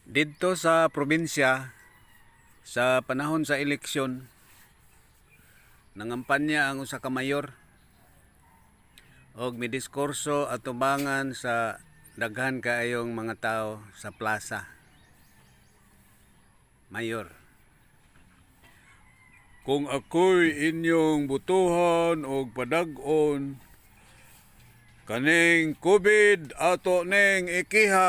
Didto sa probinsya, sa panahon sa eleksyon, nangampanya ang usa ka mayor og midiskurso atubangan sa daghan kaayong mga tao sa plaza. Mayor: "Kung ako'y inyong butuhan og padag-on, kaning COVID ato ning ikiha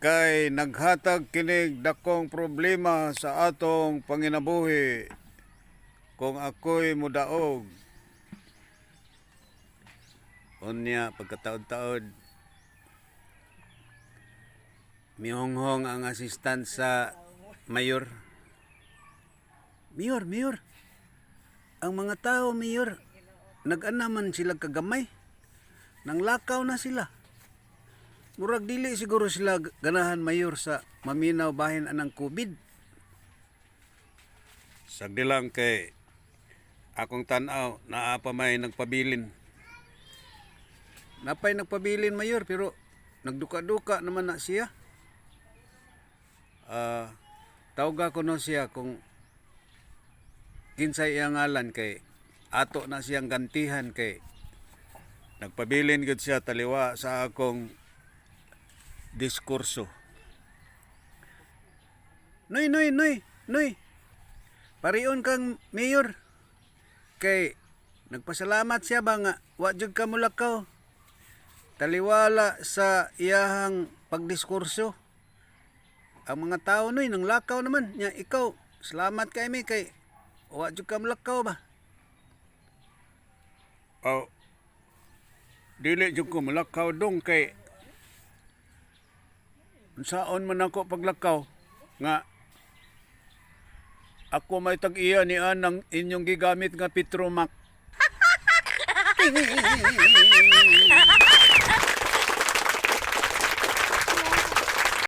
kay naghatag kinig dakong problema sa atong panginabuhi kung ako'y mudaog." Unya pagkataod-taod, mihonghong ang assistant sa mayor. "Mayor, mayor. Ang mga tao, mayor, nag-ana man sila kagamay. Nanglakaw na sila. Murag dili siguro sila ganahan, mayor, sa maminaw bahin anang COVID." "Sagdi lang kay akong tan-aw, naa pa may nagpabilin." "Napay nagpabilin, mayor, pero nagduka-duka naman na siya. Ah, tawga ko no siya kung kinsay iyang ngalan kay ato na siyang gantihan kay nagpabilin gud siya taliwa sa akong diskurso. Noy, noy, noy, noy. Parion kang mayor. Kay nagpasalamat siya ba nga wa jud ka mulakaw taliwala sa iyahang pagdiskurso. Ang mga tao, noy, nanglakaw naman. Nya ikaw, salamat kay mi kay wa jud ka mulakaw ba." "Oh, dili jud ko mulakaw dong kay unsaon man ako paglakaw nga ako may tag-iya ni anang inyong gigamit nga Petromax?"